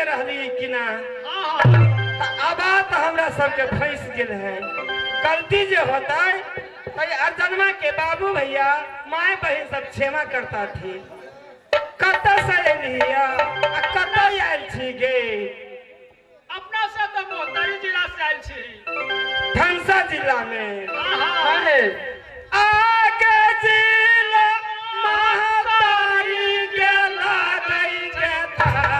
जे रहली कि ना। अब तो हमरा सबके फंस गेल है। गलती जे होता है तो अर्जनमा के बाबू भैया माए बहन सब क्षमा करता थी। कत से अलिया कत आयल छी गे? अपना से तो मोहतारी जिला से आयल छी। धनसा जिला में आगे जिला महतारी के लागई के थाना।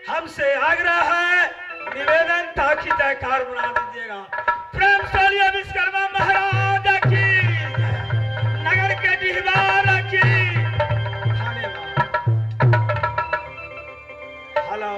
हमसे आग्रह है, निवेदन था कि जयकार बना दीजिएगा। प्रेम से विश्वकर्मा महाराज की, नगर के डिहबार की। धन्यवाद। हेलो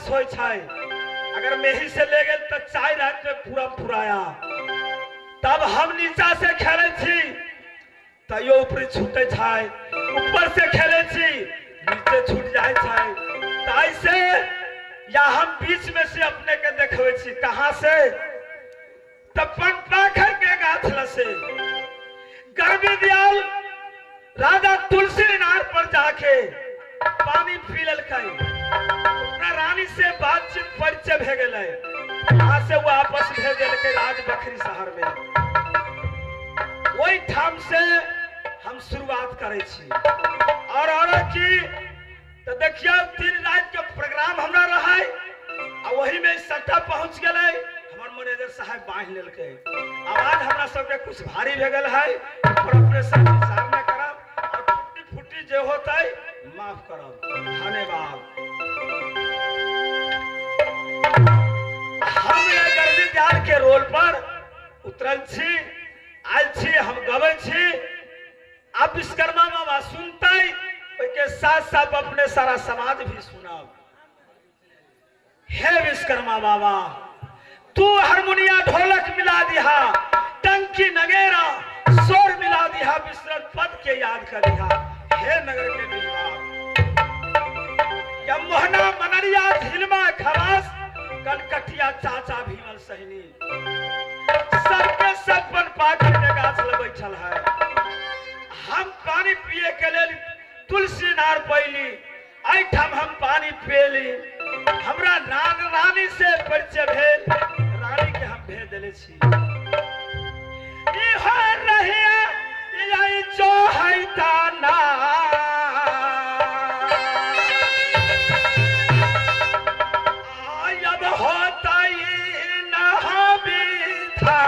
त्रास होइ छै। अगर मेही से ले गेल तो 4 रात में पूरा पुराया। तब हम नीचा से खेले छी तैयो ऊपर छूटे छै, ऊपर से खेले छी नीचे छूट जाए छै। ताई से या हम बीच में से अपने के देखबै छी कहाँ से, तब पनपाखर के गाछ लसे गर्मी दियाल राजा तुलसी नार पर जाके पानी पी लेलकै। अपना रानी से बातचीत परिचय भे गेलै, वहां से वो आपस भेज देलकै राज बखरी शहर में। वही ठाम से हम शुरुआत करै छी। और की तो देखियो 3 रात के प्रोग्राम हमरा रहै आ वही में सट्टा पहुंच गेलै। हमर मैनेजर साहब बांध लेलकै। आवाज हमरा सबके कुछ भारी भे गेल है, पर अपने सब विचार न करब और टूटी फूटी जे होतै माफ करब। धन्यवाद। हम गर्मी दयाल के रोल पर उतरल छी, आयल छी, हम गबै छी। अब विश्वकर्मा बाबा सुनते के साथ साथ अपने सारा समाज भी सुनब। हे विश्वकर्मा बाबा, तू हारमोनिया ढोलक मिला दिहा, टंकी नगेरा शोर मिला दिहा, विश्व पद के याद कर दिहा। हे नगर के विवाह या मोहना मनरिया झिलमा खवास कलकटिया चाचा भीमल सहिनी, सबके सब पन पाखर के गाछ लग बैठल है। हम पानी पिए के लेल तुलसी नार पैली, एहिठाम हम पानी पियली। हमरा रानी से परिचय भेल, रानी के हम भेज देले छी। इहो रहिया यही जो है ताना, अब होता ना था।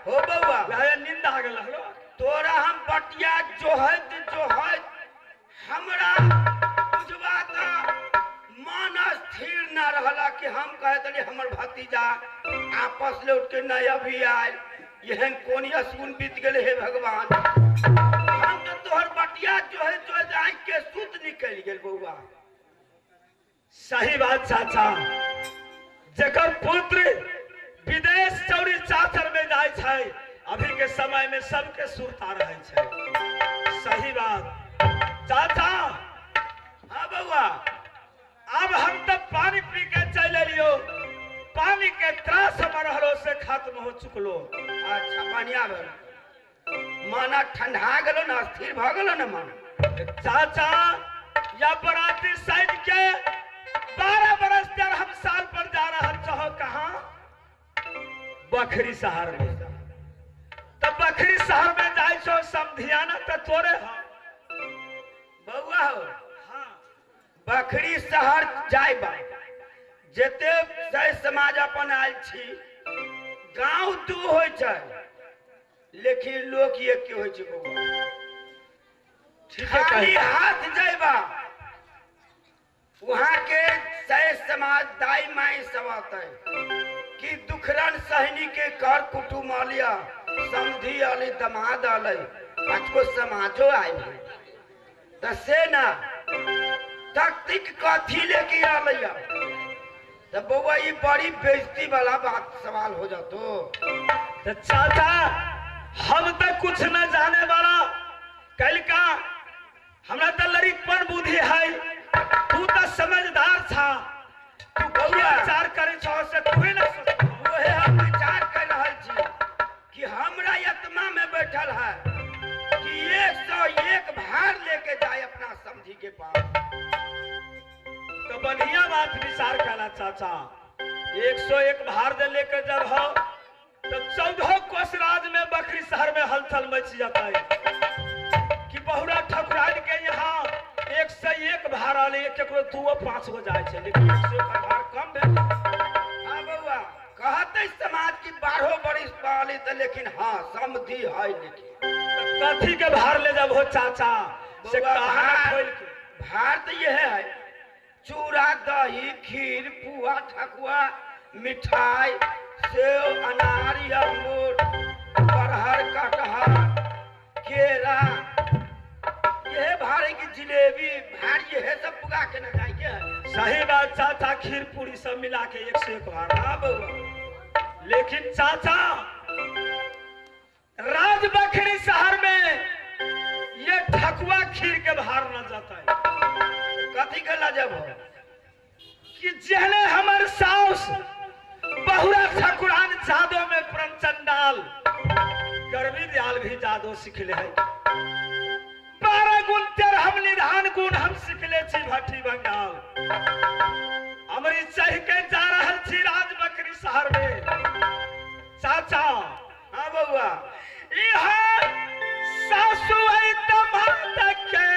हो बउआ, नींद आ गेल हलो। तोरा हम बटिया जोहत जोहत हमरा बुझबा का मन स्थिर न रहला कि हम कहत रही हमर भतीजा आपस लौट के नहीं अभी आयल, एहन कोन सुन बीत गेल हे भगवान। हम तो तोहर बटिया जोहत जोहत आँख के सुत निकल गेल बउआ। सही बात चाचा, जकर पुत्र विदेश चौरी चाचर में जाय छै, अभी के समय में सबके सुरता रहे छै। सही बात चाचा। हाँ बउआ, अब हम तब पानी पी के चल लियो, पानी के त्रास हमर रहलो से खत्म हो चुकलो। अच्छा बढ़िया भेल, माना ठंडा गेलो ना, स्थिर भ गेलो ना मन। चाचा या बराती साइड के 12 बरस तर हम साल पर जा रहा चाहो कहाँ, बखरी शहर में। तब बखरी शहर में जाय छो समधियाना त तोरे। हाँ बउआ हो, हाँ बखरी शहर जाय बा, जते सह समाज अपन आयल छी, गांव दू होइ छै लेकिन लोक एक के होइ छै बौआ। खाली हाथ जाइबा वहां के सह समाज दाई माई सब आते कि दुखरन सहनी के कर कुटुम आलिया समधी आले दमाद आले पाँच गो समाजो आयल है त से ना तख्तिक कथी लेके आले त बौआ ये बड़ी बेइज्जती वाला बात सवाल हो जातो। तो चाचा हम तो कुछ न जाने वाला, कल का हमरा तो लड़ीपन बुद्धि है, तू तो समझदार था, तू बौआ विचार करे छौ से तू ही न सोच। वहे हम विचार कर रहल छी कि हमरा आत्मा में बैठल है कि 101 भार लेके जाए अपना समझी के पास। तो बढ़िया बात विचार करा चाचा, 101 भार दे लेकर जब हो तो 14 कोस राज में बकरी शहर में हलचल मच जाता है कि बहुरा ठकुराइन के यहाँ 101 भार आले, एक 2 5 हो जाए छे, लेकिन 101 भार कम भेल। हाँ बउआ कहते समाज की 12 बरिस पाली तो लेकिन हाँ समझी है, लेकिन कथी के भार ले जब हो चाचा से कहा खोल के भार तो यह है चूड़ा दही खीर पुआ ठकुआ मिठाई सेव अनार अंगूर बरहर कटहर केरा यह भारे की जिलेबी भार यह सब पुगा के न जाइए। सही बात चाचा, खीर पूरी सब मिला के 101 भार। हाँ बउआ लेकिन चाचा राज बखरी शहर में ये ठकुआ खीर के भार न जाता है। कथी के लाजब हो कि जहने हमर साउस बहुरा ठकुरान जादो में प्रचंडाल गर्मी दयाल भी जादो सिखले है, 12 गुण 13 हम निधान गुण हम सिखले छी भट्टी बंगाल। अमृत चढ़ के जा रहल छी राज बकरी शहर में चाचा। हाँ बउआ इहा सासु आई दमाद के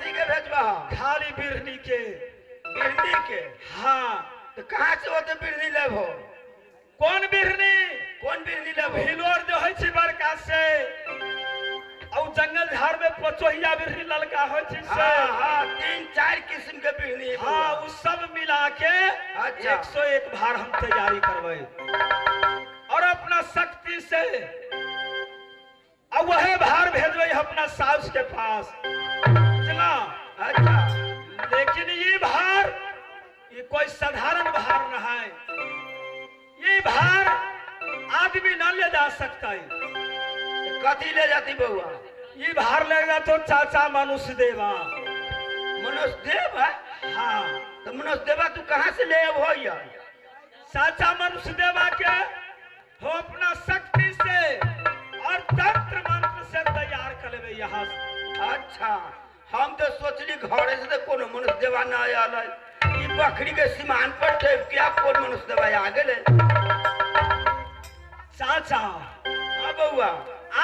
खाली बिरनी के। बिरनी के? हाँ। तो कहाँ से होते बिरनी लेबो? कौन बिरनी? कौन बिरनी लेबो? हिलोर जो है छी बड़का से और जंगल झाड़ में पचोहिया बिरनी ललका होय छी से। हाँ हाँ, 3-4 किस्म के बिरनी। हाँ, उ सब मिला के अच्छा 101 भार हम तैयारी करबै और अपना शक्ति से और वह भार भेजबै अपना सास के पास। बुझला? अच्छा। लेकिन ये भार ये कोई साधारण भार न है, ये भार आदमी न ले जा सकता है। कथी ले जाती बउआ? ई भार ले जातो चाचा मनुष्य देवा। मनुष्य देवा? हाँ। तो मनुष्य देवा तू कहाँ से ले अब हो? चाचा मनुष्य देवा के हो अपना शक्ति से और तंत्र मंत्र से तैयार कर लेबे यहाँ से। अच्छा, हम तो सोचली घरे से तो कोनो मनुष्य देवा ना आयल है, ई बकरी के सीमान पर ठेप के आप कौन मनुष्य देवा आ गेले? चाचा हाँ बउआ,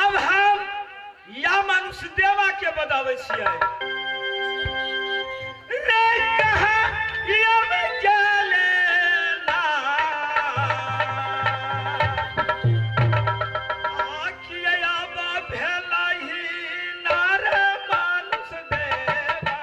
अब हम या मनुष्य देवा के बतावे छियै। रे कहा यम गेले ना, आखिया भेलही नार मनुष्य देवा,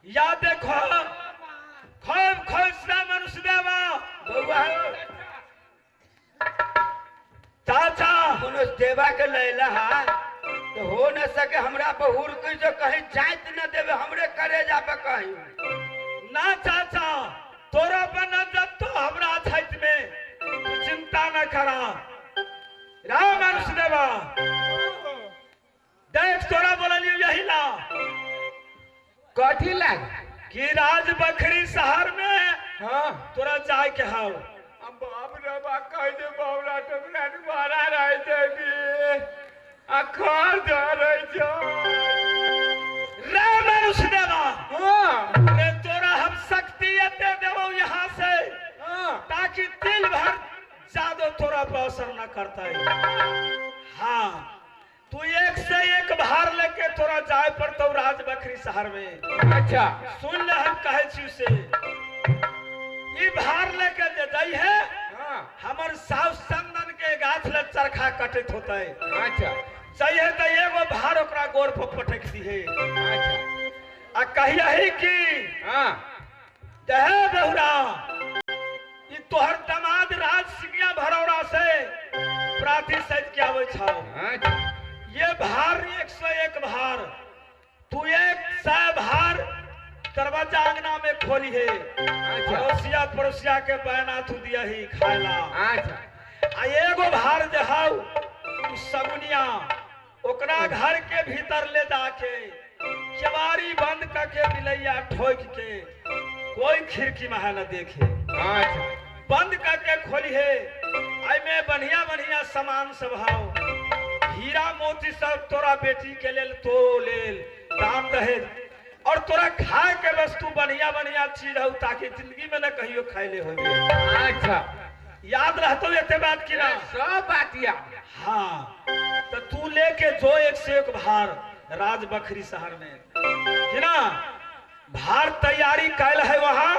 या देखो खूब खुश मनुष्य देवा। बउआ चाचा मनुष्य देवा के लैला हा तो हो न सके हमरा बहुर के जो कहीं जात न देवे, हमरे करे जा पे कहीं ना। चाचा तोरा पर न जब तो हमरा छत में तू चिंता न करा। राम मनुष्य देवा देख तोरा बोलियो यही ला कथी लाग कि राज बखरी शहर में। हाँ तोरा जाए के हाव। अब बाप रे बा कह दे बावला टोकरा मारा रह जेबी अखर धरे जो रे मनुष्य देवा। हाँ रे तोरा हम शक्ति एते देबो यहाँ से। हाँ ताकि तिल भर जादो तोरा पर असर न करता है। हाँ तू एक से एक भार लेके तोरा जाए पर तो राज बखरी शहर में। अच्छा सुन ले हम कहे छी से ई भार लेके जे जाई है। हाँ हमर साउस चंदन के गाछ ले चरखा कटैत होतै। अच्छा चाहिए तो एगो भार ओकरा गोर पर पटक दिहे। अच्छा आ कहियही कि हाँ दहे बहुरा ई तोहर दामाद राज सिंहिया भरौरा से प्राथी सज के आबै छौ। अच्छा ये भार 101 भार तू 100 भार दरवाजा अंगना में खोली है। अच्छा पड़ोसिया पड़ोसिया के बहना तू दिया ही खाला। अच्छा आ एगो भार जे हौ सगुनिया ओकरा घर के भीतर ले जाके केवाड़ी बंद करके बिलैया ठोक के कोई खिड़की में न देखे। अच्छा बंद करके खोली है। आई में बढ़िया बढ़िया सामान सब हौ, हीरा मोती सब तोरा बेटी के लेल तो लेल दान दहेज और तोरा खाए के वस्तु बढ़िया बढ़िया चीज हो ताकि जिंदगी में न कहियो खाइले हो। अच्छा याद रहतो एते बात की ना? सब बात याद। हाँ तो तू लेके जो एक से एक भार राज बखरी शहर में कि ना भार तैयारी कैल है वहाँ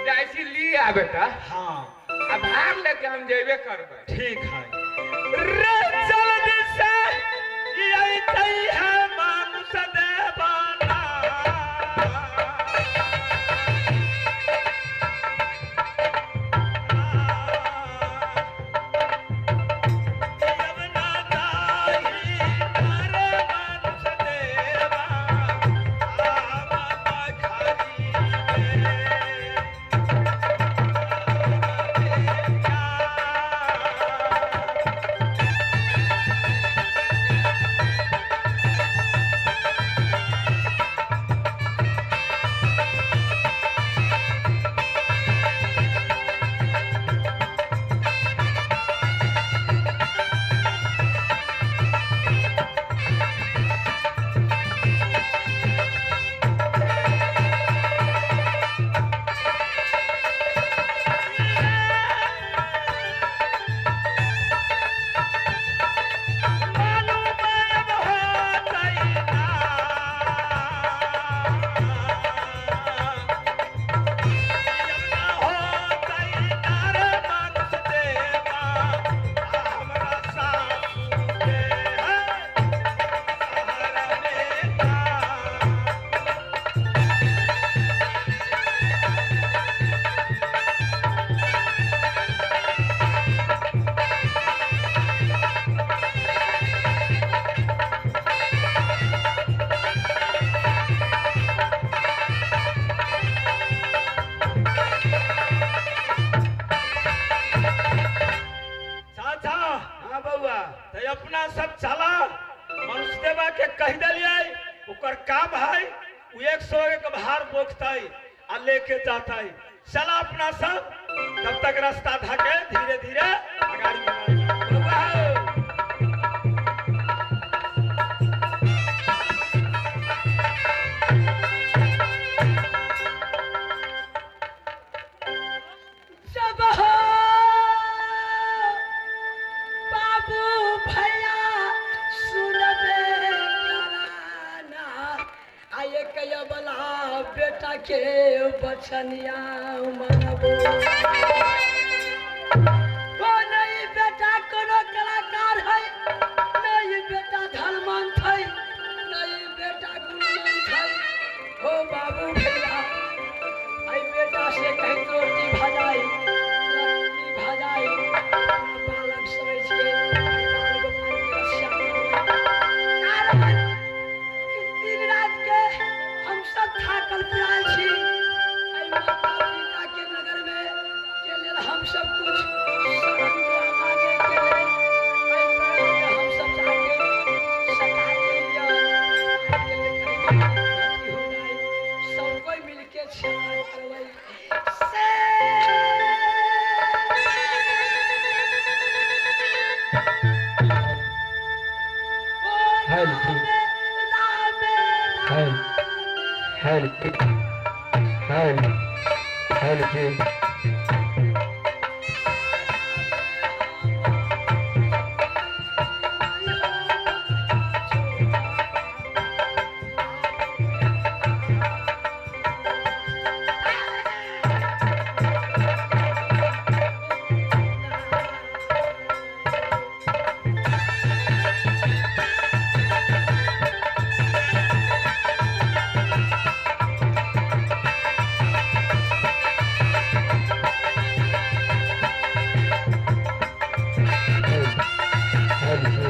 जैसी लिया बेटा। हाँ अब भार लेके हम जेबे करबे। ठीक है रे जल्दी से यही तई है मानुष देवाना। देलियै ओकर काम है उ 101 भार बोखतै आ लेके जातै। चला अपना सब तब तक रास्ता धके धीरे धीरे अगाड़ी बढ़ाई। जब हो बाबू भैया सुनबे कराना आये कयबला बेटा के बचनिया मनबो। ओ नहीं बेटा कोनो कलाकार है, नहीं बेटा धर्मंत है, नहीं बेटा गुणवंत है। हो बाबू भैया आई बेटा से कहीं रोटी भजाई लकड़ी भजाई बालक समझ के बाल गोपाल के रक्षा करबै। कारण कि दिन रात के हम सब थाकल पिरायल छी। एहि माता पिता के नगर में के लेल हम सब कुछ शरण दुआ मांगे के लेल एहि प्राण के हम सब जाके सटा गेलियै। के लेल कहीं गलती हो जाए सब कोई मिलके क्षमा करबै। से hello hello hello hello hello. Hello.